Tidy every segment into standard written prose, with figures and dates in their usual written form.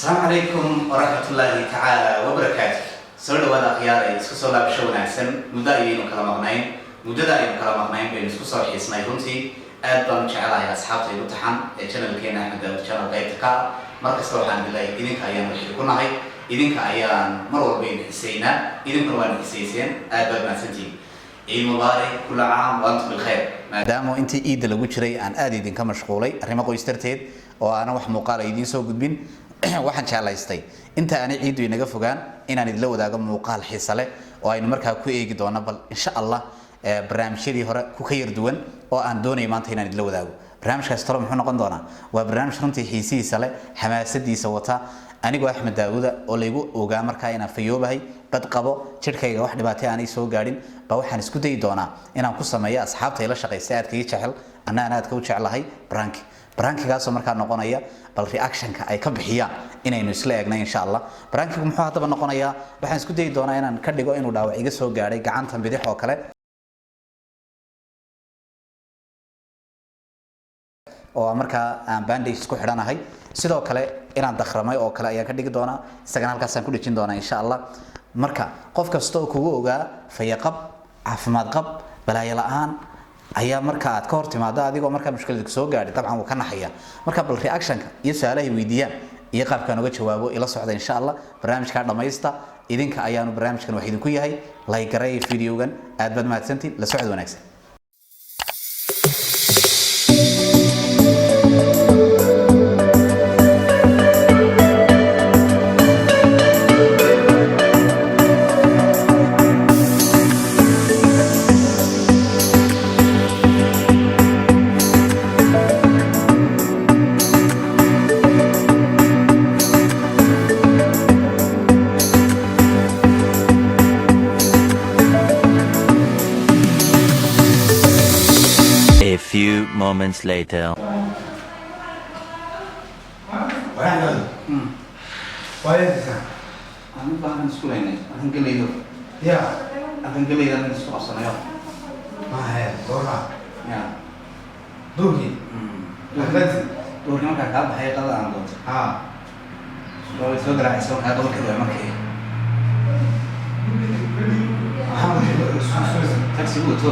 Asalaamu calaykum waraxmatullaahi tacaala wabarakaatu. Soo dhawaada, akhyaaray, isku soo laabasho wanaagsan. Muddo ayaynu kala maqnayn, muddada aynu kala maqnayn baynu isku soo xiisnay. Runtii aad baan u jecelahay asxaabta igu taxan ee channelkeena Axmed Daawud Channel qaybta ka ah. Mar kasta waxaan idin idinka ayaan wixii ku nahay, idinka ayaan mar walba idin xisaynaa, idinkuna waan xisayseen. Aad baad mahadsantihiin. Ciid mubaarak, kula caam wa antum bilkhayr. Maadaama intii ciidda lagu jiray aan aad idinka mashquulay arrimo qoys darteed oo aanan wax muuqaala idiin soo gudbin, waxaan jeclaystay inta aanay ciiddu inaga fogaan inaan idinla wadaago muuqaal xiise leh oo aynu markaa ku eegi doono bal insha Allah barnaamijyadii hore ku ka yar duwan oo aan doonayo maanta inaan idinla wadaago. Barnaamijkaasi tolo muxuu noqon doonaa? Waa barnaamij runtii xiisihiisa leh, xamaasadiisa wata. Anigoo Axmed Daawuda oo laygu ogaa markaa inaan fayoobahay, bad qabo, jidhkayga wax dhibaatay aanay soo gaadhin, baa waxaan isku dayi doonaa inaan ku sameeyo asxaabta ila shaqaysta aadka ii jecel, anna aan aadka u jeclahay, prank. Prankigaasoo markaa noqonaya bal reactionka ay ka bixiyaan inaynu isla eegnay insha Allah. Prankigu muxuu haddaba noqonayaa? Waxaan isku dayi doonaa inaan ka dhigo inuu dhaawac iga soo gaadhay gacanta bidix oo kale, oo markaa aan bandage ku xidhanahay. Sidoo kale inaan dakhramay oo kale ayaan ka dhigi doonaa, isagana halkaasaan ku dhejin doonaa insha Allah. Marka qof kasta oo kugu ogaa fayaqab, caafimaad qab, balaayo la-aan ayaa marka aad ka hor timaado adigoo markaa mushkilad soo gaadhay, dabcan wuu ka naxaya. Marka bal reactionka iyo su-aalahay weydiiyaan iyo qaabkaan uga jawaabo ila socda insha Allah. Barnaamijkaa dhammaysta, idinka ayaanu barnaamijkan wax idinku yahay. Like gareeya videogan. Aad baad mahadsantiin, la socod wanaagsan. A few moments later. Waxaan waayadiisa. Aan baahan isku leynay halkan gelaydo. Ya. Halkan gelayda aan isku qabsanayo. Mahe goorma? Ya. Duurkii axmedi. Duurkii markaa kaa baxay, qada aan doonto. Ha. Way soo garaacaysa markaa qaban kari waay markii. Maxaa? Taxi wato,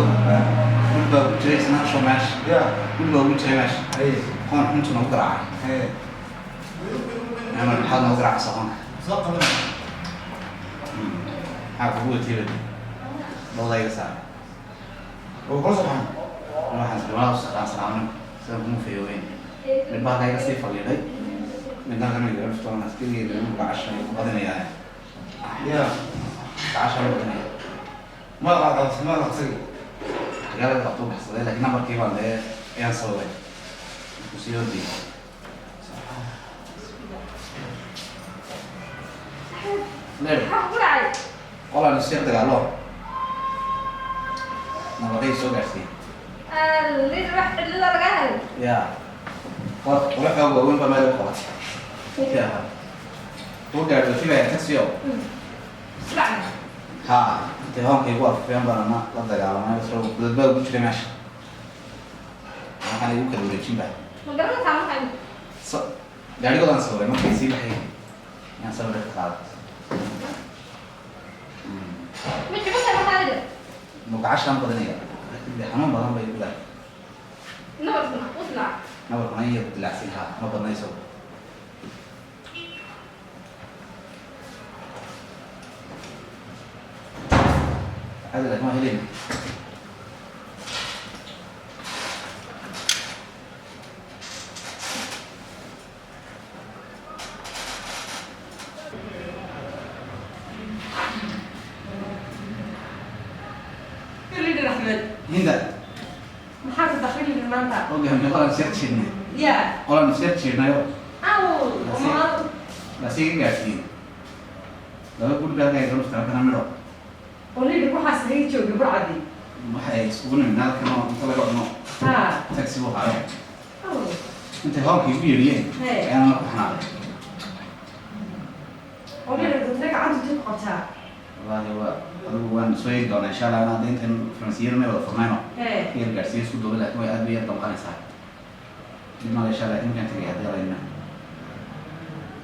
mid baa ugu jiray isna hasho meesha. Ya. Mid baa ugu jiray meesha. Haye. Qoon xuntu nagu garaacay. Haye. Ama maxaad nagu garaacaysa qoonka? Soo qaban. Maxaa kugu watay? Badi dhowda iga saaray. Oo kula soo baxan. Waxaan isdhimalaa usaqaansanaa sidaan kuma fayoobeyn. Mid baa halkaa iga sii fadhiidhay, midna halkan iga dhuftoon askarigeeda gacasha ku badinayaa. Ya. Gacasha la badinaya. Madaxa qabsay, madaxa qabsay. Magaalada qabtuu baxsaday, laakiin nambarkii baan dee ayaan sababay markuu sii ordayay. Leer. Maxaa ku dhacay? Qolaan isyar dagaalo nabaday soo gaarsiiyey. Lider, wax cidlada laga helay. Ya, qol qolo xoog waaweyn baa meel u qabatay. Ya, kuu gaadho tibaya taxi oo. Isdhacay. Ha, intay hoonkay igu afufeen baan ana la dagaalamay. Soo gudad baa ugu jiray meesha, waxaan igu kala wareejin ba. Ma garanaysaa maxay? So gaadhigoodaan sawiray markay sii baxay, ayaan sawirka ka qaaday. Ma jibata maxaa lider? Mugacashaan badanaya, laakiin dee xanuun badan bay igu leedahay. Nabarkuna u dilaac. Nabarkuna in yar dilaacsan, ha, ma badnayso. Caadi, laakiin waa helayna. Lider Axmed. Hinda. Maxaa ku dakri lider maanta? Ogahay, qolaan sir jiirnay. Ya. Qolaan sir jiirnayo. Aw, ma Lasiga gaarsiiyey laba guri baa halkaa igala dhuftaa kana midho. Oo lider, waxaas haga jooga burcadi. Waxay iskugu nimid halkan oo inta laga cuno. Ha. Taxi buu haayo. Aw. Intay hoonka igu yeedhiyeen Hey. ayaan la ku xanaaqay. Oo lider, dadna gacanta intuu ku qabtaa. Wallaahi waa adigu, waan soo eegi doonaa insha Allah. Anaa intan farmasiyada may wada furnayno. Hee. Yar gaarsiiyo isku duubay, laakiin way aad bay yar damqanaysaa. Mid male insha Allah, inkaan tagay haddii alayna.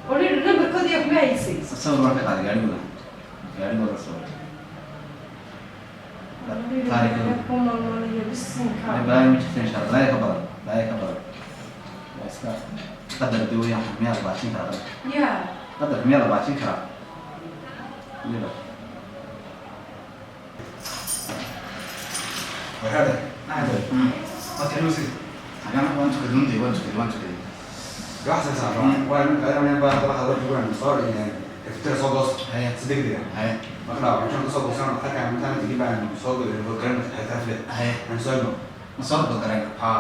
Oo lider, nambarka Gacanta kuma haysay. Sawir baan ka qaaday gaarigooda, gaarigooda sawir. Taariikhda. Bisinka. Balaayo ma jirto insha Allah, balaayo ka badan, balaayo ka badan. Waa iska qadar dee weeyaan, miyaa la baajin karaa qadarka? Ya. Qadarka miyaa la baajin karaa? Liba. Waxaa dheh. Waa kicin. Xagaan waan tukaday, runtii waan tukaday, waan tukaday. Waxaa saabsan waa in ayaan baa waxa la duwan soo iftir soo goos. Haye. Si degdeg ah. Haye. Marka waxaan ka soo goosan halka intaan tigi baan soo go'ay xitaafle. Haye. Aan soo go. Ma soo gabagareyn? Ha.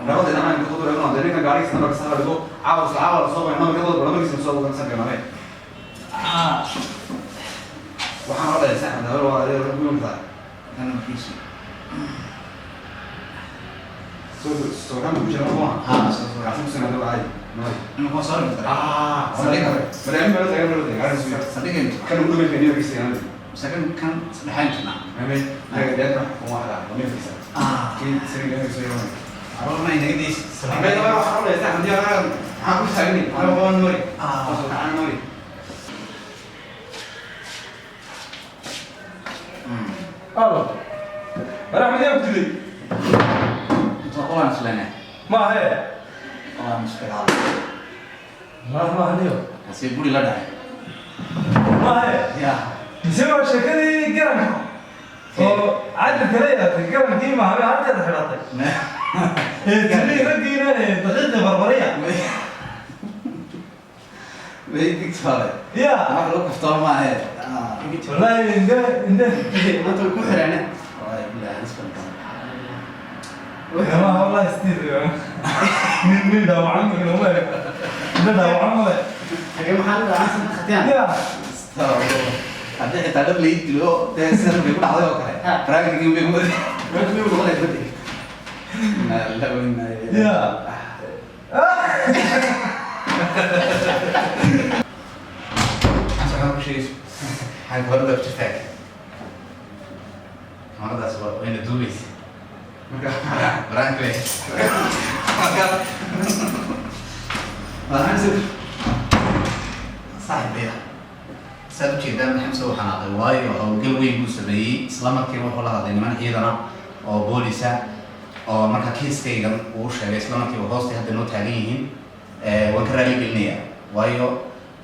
Labada dhinac aan ku duro inaan ninka gaarigiisa nambarka sax dhigo, caawa caawa soo bay nambarka dad nambarkiisa soo go'an sanka. Waxaan la dhahay sax waa waa ku yimid. Kan nambarkiisu. Soo soo kan ku jira ma? Ha, soo soo. Gacan ku sanad waa ay. Nooy. Imika waan soo gabagareyn. Ah, Saldhigga. Barnaamij ma tagan ma tagan. Saldhigga. Kan ugu dambeeyay niyogiisa yana. Mise kan kan saddexaan jirnaa. Mame, naga dheer kuma waxa la niyogiisa. Ah. Kii sariga niyogiisa yana. Caruurna inaga deys. Amay waa waxa la leeyahay hadii aan waxaan ku taagnay, waxaan waan mari. Ah. Soo gacan mari. Alo. War Axmed, yaa ku dilay? Inta qolaan isleenahay. Maahe. Qolaan isdagaalay. Ma maaha niyo. Kaasi guri la dhacay. Maahe. Ya. Mise waa sheekadii garanka oo cadda kala yeelatay garankii maaha halkeeda xidhatay. Ee tiri raggiina ee daqiiqii barbariya. Way digtore. Ya. Wax lagu kaftoo maahe. Wallaahi inde inde. Maanta way ku xireen. Wallahi billahi halis baan qabaa. Ma wallahi Steve. Nin nin dhaawacan ma eg. Nin dhaawacan ma leh. Xagee maxaa la dhacaa sanad khatiyaan? Ya. Astaghfirullah. Haddii xitaa dhar lai dilo dee sidan bay ku dhacday oo kale. Practicing bay ku practicing bay noqonaysa badda. Inna lillahi wa inna ilayhi. Ya. Maxaa socon ku sheegayso? Maxay kamarada ku jirtaa? Kamaradaas waa wayna duubaysa. Marka Prank wey. Marka waa Xamse. Saaxiibaya. Saad u jeedaan Xamse uu xanaaqay, waayo howlgal weyn buu sameeyey. Isla markiiba wuxuu la hadlay niman ciidana oo boolisa oo marka kiiskaygan uu sheegay, isla markiiba hoostay hadda noo taagan yihiin. Waan ka raali gelinayaa, waayo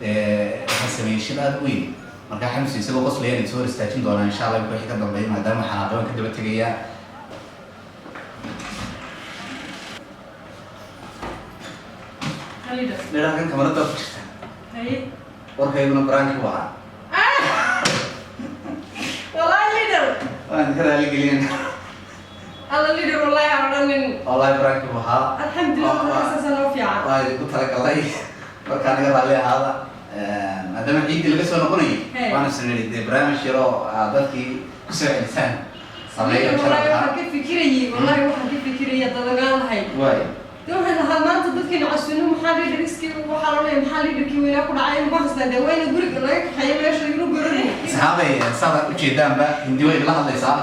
waxaan sameeyey shil aada u weyn. Marka Xamse isagoo qoslaya idin soo hor istaajin doonaa insha Allah wixii ka dambeeya, maadaama xanaaqay waan ka daba tegayaa. Leader. Dheeraadkan kamarada ku jirta. Haye. Warkayguna prank buu ahaa. Wallahi leader. Waan ka raali gelinayna. Alla leader, wallahi aan odhanin. Wallahi prank buu ahaa. Alxamdulillah, waxaasaa noo fiican. Waa idinku talagalay. Markaa naga raalli ahaada, maadaama ciiddii laga soo noqonayay. Hey. Waana sanadii dee barnaamij yaroo aad dadkii kusoo celisaan sameeyo. Leader, wallahi jarabka. waxaan ka fikirayay, wallahi waxaan ka fikirayay dadagaan lahayd. Waay. Dee waxaan lahaa maanta dadkeena casuuno, maxaa leader-iskii waxaa la leeyahay, maxaa leaderkii weynaa ku dhacay ma hastaa, dee wayna guriga laga kaxeeyo meesha inuu gorani. Saxaabay, saad ujeedaanba Hindi way la hadlaysaa,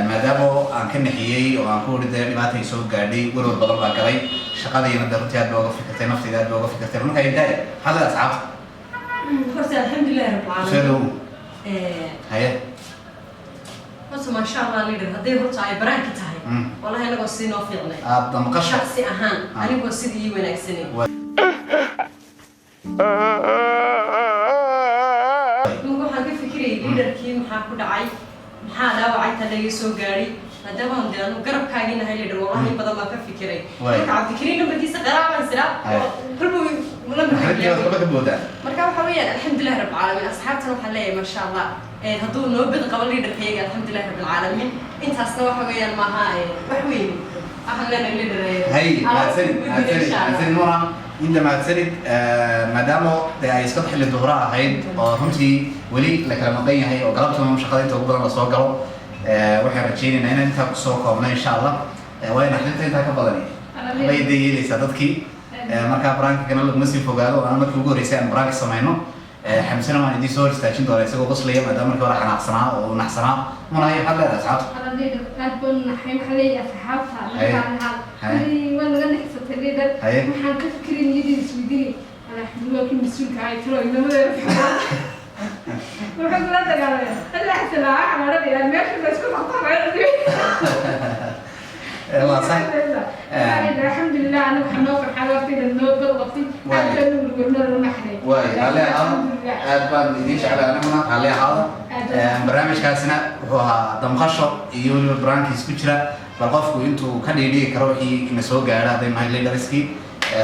maadaama aan ka naxiyey oo aan ku uri dee dhibaata ay soo gaadhay, warwar badan baa galay, shaqadayna dee runtii aad baa uga fikirtay, naftayda aad baa uga fikirtay. Marka intaay maxaad leedahay asxaabta? Horta alxamdulillahi rabbil Soo caalamiin. dhow. Haye. Horta maasha Allah leader, hadday horta ay prank tahay, wallahi anagoo sii noo fiicnay. Aad damqasho. Shaksi ahaan anigoo sidii ii wanaagsanay. Marka waxaan ka fikirayay leaderkii maxaa ku dhacay, maxaa dhaawacay, ta laga soo gaadhay, maadaama aan dee anu garabkaagii nahay leader, wallahi in badan baan ka fikiray. Waay. Marka Cabdikariin nambarkiisa qaraabaan siraa Haye. kulbu Maxamed lambarka. ka boodaa. Marka waxa weeyaan alxamdulillahi rabbil caalamiin, asxaabtana waxaan leeyahay maasha Allah, hadduu noo bid qabo leaderkayaga, alxamdulillahi rabbil caalamiin. Intaasna waxa weeyaan maaha wax weyn, waxaan leenahay leader hay alaabta mahadsanid. gudbina Mahadsanid. insha Allah. Mahadsanid Nura inta mahadsanid. Maadaama dee ay iska xilli duhura ahayd oo runtii weli la kala maqan yahay oo galabtuna shaqada inta ugu badan lasoo galo, waxaan rajaynaynaa inaan intaa kusoo koobno insha Allah. Waa naxdinta intaa ka badani bay dee yeelaysaa dadkii. Markaa prank-kana laguma sii fogaado, ana markii ugu horreysay aan prank samayno. Xamsena waan idiin soo hor istaajin doonaa isagoo qoslaya, maadaama markii hore xanaaqsanaa oo uu naxsanaa. Munahay, maxaad leedahay asxaabta? Ala leader, aad baan naxay. Waxaa leeyahay asxaabta Haye. markaan lahaa Haye. kulli waa naga naxsatay leader. Haye. Waxaan ka fikiray niyadii isweydiinay ala Waa kii mas-uulka ahay tiro inamadeeda wuxuu kula dagaalamay hadda xasilaa waxaan odhanayaa meesha la isku qabtaa. Waa sax. Alxamdulilah, anaga waxaa noo farxad waqtiga noo bad qabtay, aad baan u gurgurnaa naxnay. Waay, raalli ahaada, aad baan idiin jeclay aniguna, raalli ahaada. Barnaamijkaasina wuxuu ahaa damqasho iyo weliba prank-iis ku jira, bal qofku intuu ka dhiidhigi karo wixii ina soo gaadho hadday nahay leaderskii.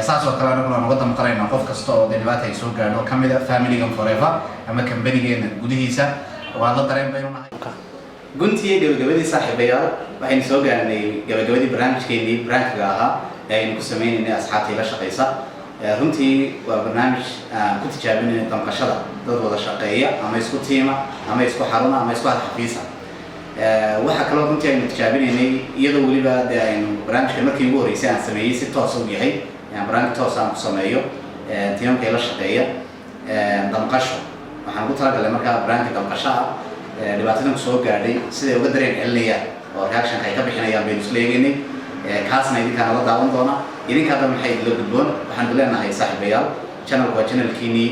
Saas oo kale anaguna waan uga damqanayna qof kasta oo dee dhibaata ay soo gaadho kamida familigan Forever ama kambanigeena gudihiisa. Waa la dareen baynu nahay. Guntii gabagabadii, saaxiibayaal, waxaynu soo gaarnay gabagabadii barnaamijkeenii prank-iga ahaa ee aynu ku sameynaynay asxaabtii la shaqaysa. Runtii waa barnaamij aan ku tijaabinayna damqashada dad wada shaqeeya ama isku tiima ama isku xaruna ama isku halxafiisa. Waxaa kaloo runtii aynu tijaabinaynay, iyadoo weliba dee aynu barnaamijka markii ugu horreysay aan sameeyey si toos u yahay, aan barnaamij toos aan ku sameeyo tiimamka ila shaqeeya damqasho. Waxaan ugu talagalay markaa barnaamijka damqasho ah, dhibaatadan soo gaadhay siday uga dareen celinayaan oo reactionka ay ka bixinayaan baynu isla eegaynay. Kaasna idinkaa nala daawan doona. Idinka hadda maxay idinla gudboon? Waxaan leenahay, saaxiibayaal, channelku waa channelkiinii,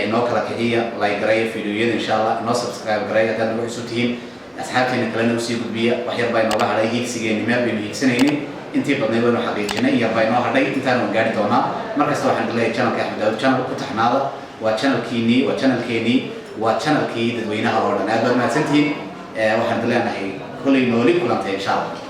inoo kala kiciya, like gareeya videoyada, insha Allah inoo subscribe gareeya haddaad nagu cusub tihiin, asxaabteena kalena usii gudbiya. Wax yar baa inooga hadhay hiigsigeeni, meel baynu hiigsanaynay, intii badnayd waynu xaqiijinay, yar baa inoo hadhay, intaan waan gaari doonaa. Markasta waxaan leeyahay channelka Axmed Daawud channel ku taxnaada, waa channelkiinii, waa channelkeenii, waa channelkii dadweynaha oo dhan. Aad baad mahadsantihiin. Waxaan leenahay kolley nooli kulantay, insha Allah.